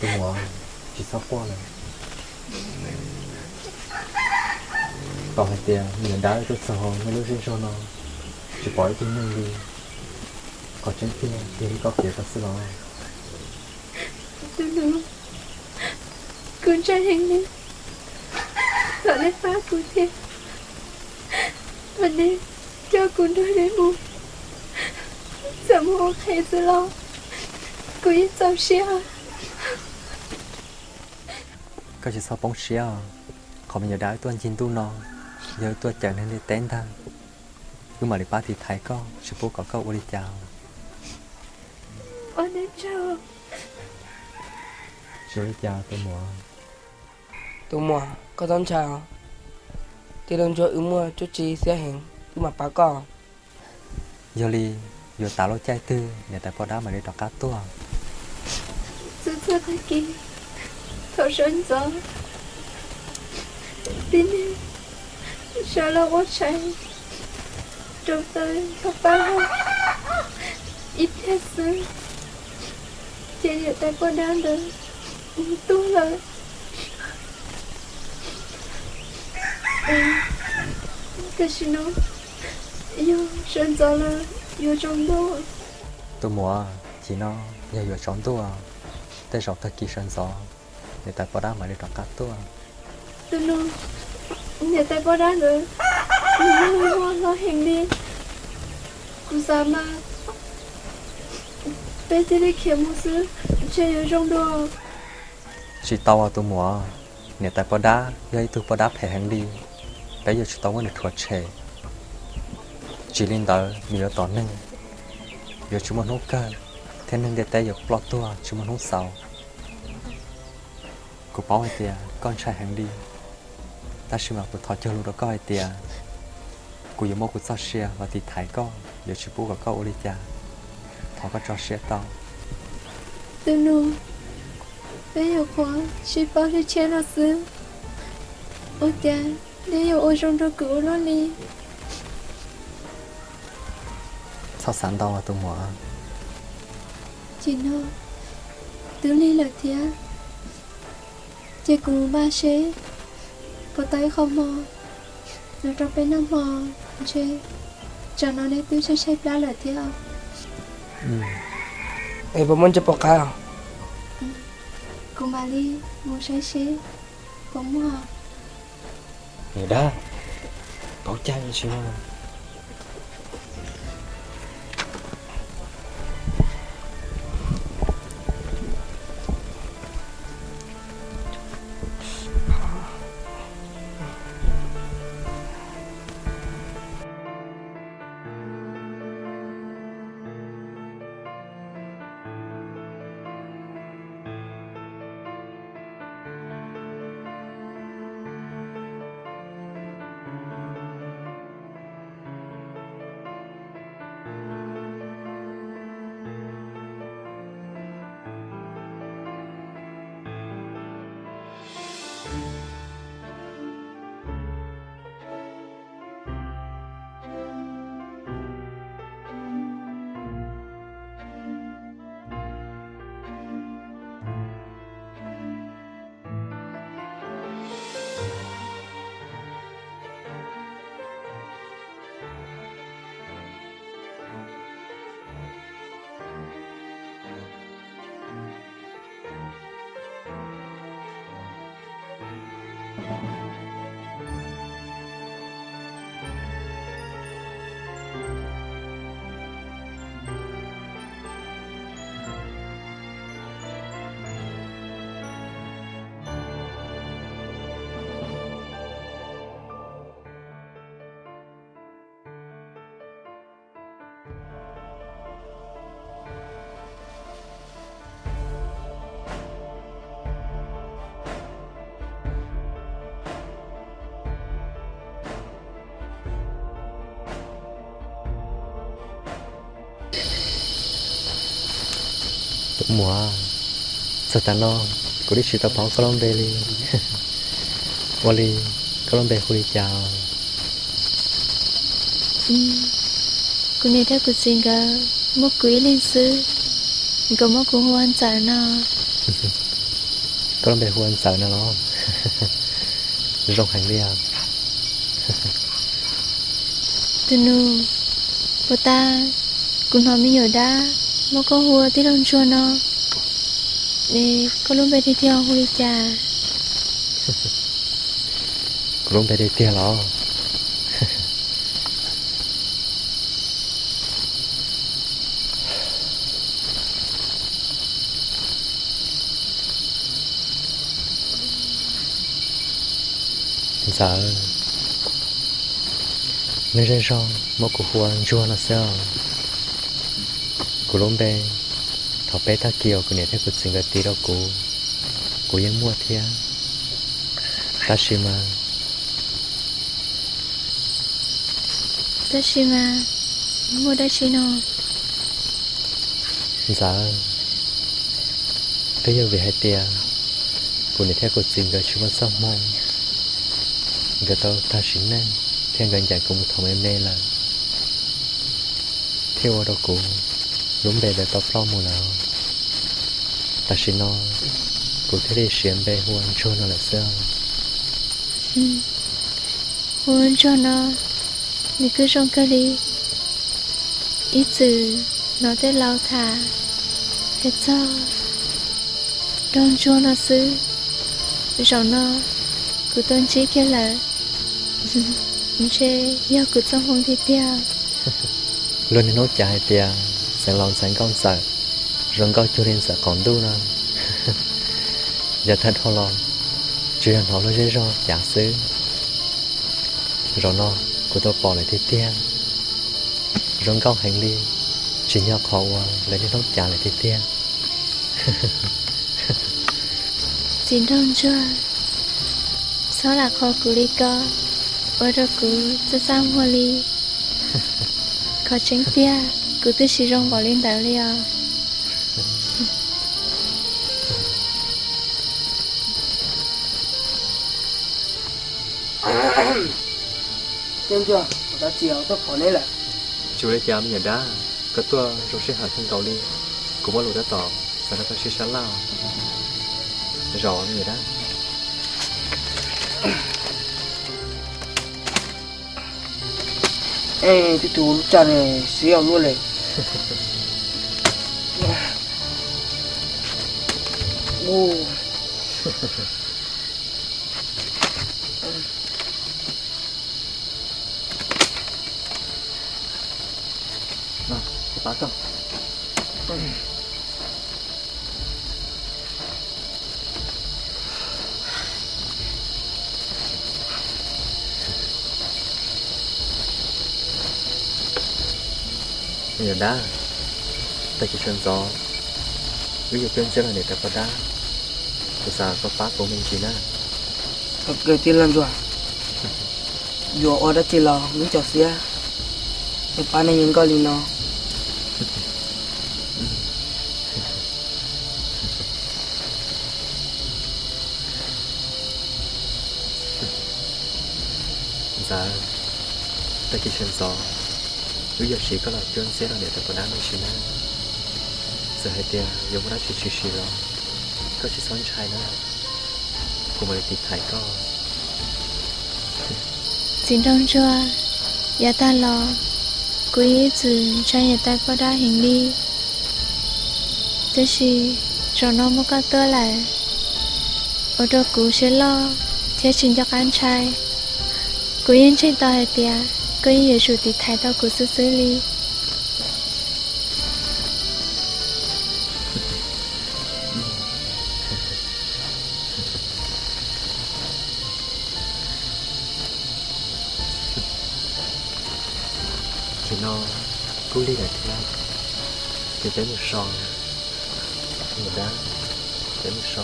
Tus muam, tsis txhob quaj lawm. Tau hais tias niam dab tuaj txog hauv nej lub zej zog no, tsis pom ib tug neeg li, qhov tseeb tiag yog li koj piav tau xwb los? Tus nus, kuv ntshai heev li, thov nej pab kuv thiab, thov nej coj kuv nrog nej mus, txawm mus ua qhev xwb los kuv yeej txaus siab. Koj tsis txhob poob siab os. Qhov me nyuam dab wb tuaj ncig ntuj no yog wb tuaj cawm neeg ntiaj teb ntag. Wb mam li pab tiv thaiv koj, tsis pub kom koj ua li cas. Ua li cas tus muam? Tus muam, koj txhob ntshai os. Tij laug Ntsuag wb muaj tsuj ci xiab heev, wb mam pab koj. Yog li, yuav tas lub caij twg niam tais poj dab mam li rov qab tuaj? Txhua txhua tag kis thaum sawv ntxov, tib neeg sawv los ua tshais rau taw nrog pab ib pliag xwb, ces niam tais poj dab ntawd tuag lawm. Tam sim no yog sawv ntxov los yuav tsaus ntuj? Tus muam, chim no yog yuav tsaus ntuj, tej zaum tag kis sawv ntxov niam tais poj dab mam li rov qab tuaj. Tus nus, niam tais poj dab ntawd nws muaj hlob heev li, kuv xav mas peb cia li khiav mus xwb ntshe yuav zoo dua. Tsis tau os tus muam, niam tais poj dab yog ib tug poj dab phem heev li, peb yuav tsum tau muab nws rhuav tshem. Tsis li ntawd nws yuav tom neeg, yuav tsis muaj hnub kawg, thiab neeg ntiaj teb yuav ploj tuag tsis muaj hnub xaus. Kuv paub hais tias koj ntshai heev li, tab sis mas kuv thov cog lus rau koj hais tias kuv yuav muab kuv txoj sia los tiv thaiv koj, yuav tsis pub kom koj ua li cas. Thov koj tso siab tau. Tus nus, peb nyuam qhuav sib paub tshiab tshiab no xwb, ua cas nej yuav ua zoo rau kuv ua luaj li? Txhob xav ntau tus muam. Chim no twb lig lawm thiab, ces kuv npaj seb puas tau ib qho hmo los rau peb noj hmo, ntshe tsam no neb twb tshaib tshaib plab lawm thiab. Es puas muaj ntsej puas qab? Kuv mam li mus saib seb puas muaj. Niam dab, paub caij tsis muaj. Tus muam, txog tav no kuv twb tsis tau paub koj lub npe li. Ua li, koj lub npe hu li cas? Kuv niam thiab kuv txiv nkawd muab kuv ib leeg xwb, nkawd muab kuv hu ua Ntxawm no. Koj lub npe hu ua Ntxawm no los? Zoo heev li os. Tus nus, puas tas kuv hnov me nyuam dab muab koj hu ua tij laug ntsuag no, es koj lub npe tiag tiag hu li cas? Kuv lub npe tiag tiag los? Ntxawm, nej zej zog muab kuv hu ua ntsuag no xwb os. Kuv lub npe thaum peb tag kis uas kuv niam thiab kuv txiv nkawd tis rau kuv, kuv yeej muaj thiab. Tab sis mas, tab sis mas, muaj dab tsi no? Ntxawm, twb yog vim hais tias kuv niam thiab kuv txiv nkawd tsis muaj txoj hmoo, nkawd tau tag sim neej thiab nkawd ncaim kuv mus thaum me me lawm, thiaj ua rau kuv lub npe ntawd tau ploj mus lawm. Tam sim no kuv thiaj li siv npe hu ua ntsuag no lawm xwb. Hu ua ntsuag no, nws kuj zoo kawg li. Ib txwm hnov tej laus tham hais txog nraug ntsuag no xwb, zaum no kuv tau ntsib kiag lawm, ntshe yog kuv txoj hmoo tiag tiag. Luag niaj hnub cav hais tias xeev laus ntxhais nkauj ntxawm, zoo nkauj cuag li ntxawm qaum ntuj no. Yav tag dhau los tsuas yog hnov luag zej zog cav xwb, zaum no kuv tau pom lawm tiag tiag. Zoo nkauj heev li, tsim nyog qhov uas lawv niaj hnub cav lawm tiag tiag. Txiv nraug ntsuag, txhob lam qhuas kuv li ko, ua rau kuv txaj txaj muag li. Qhov tseeb tiag, kuv twb tsis zoo npaum li ntawd li os. Tij ntsuag, ua dab tsi tuaj phom neb lawm? Tsis ua li cas me nyuam dab, koj tuaj zoo sij hawm kawg nkaus li. Kuv muaj lus tab tom xav nrog koj sib sab laj. Zaum me nyuam dab. Ej, tib tug lub tsaj ne, siab luaj li. Me nyuam dab, tag kis sawv ntxov wb yuav cuab ntxiab los niam tais poj dab, kuv xav koj pab kuv me ntsis na. Thaum kawg tij laug ntsuag, yuav ua dab tsi los muab cov xiab, es pab nej yeej nkauj li no. Ntxawm, tag kis sawv ntxov wb yuav siv koj los cuab ntxiab los niam tais poj dab me ntsis na. Txawm hais tias yuav muaj dab tsi tshwm sim los koj tsis txhob ntshai na, kuv mam li tiv thaiv koj. Txiv nraug ntsuag, yav tag los kuv yeej ib txwm ntshai niam tais poj dab heev li, tiam sis zaum no muaj koj tuaj lawm, ua rau kuv siab loj thiab tsis nco qab ntshai. Kuv yeej ntseeg tau hais tias koj yeej yuav tsum tiv thaiv tau kuv xwb xwb li. Ces no kub lig lawm thiab, ces peb mus so, me nyuam dab, peb mus so.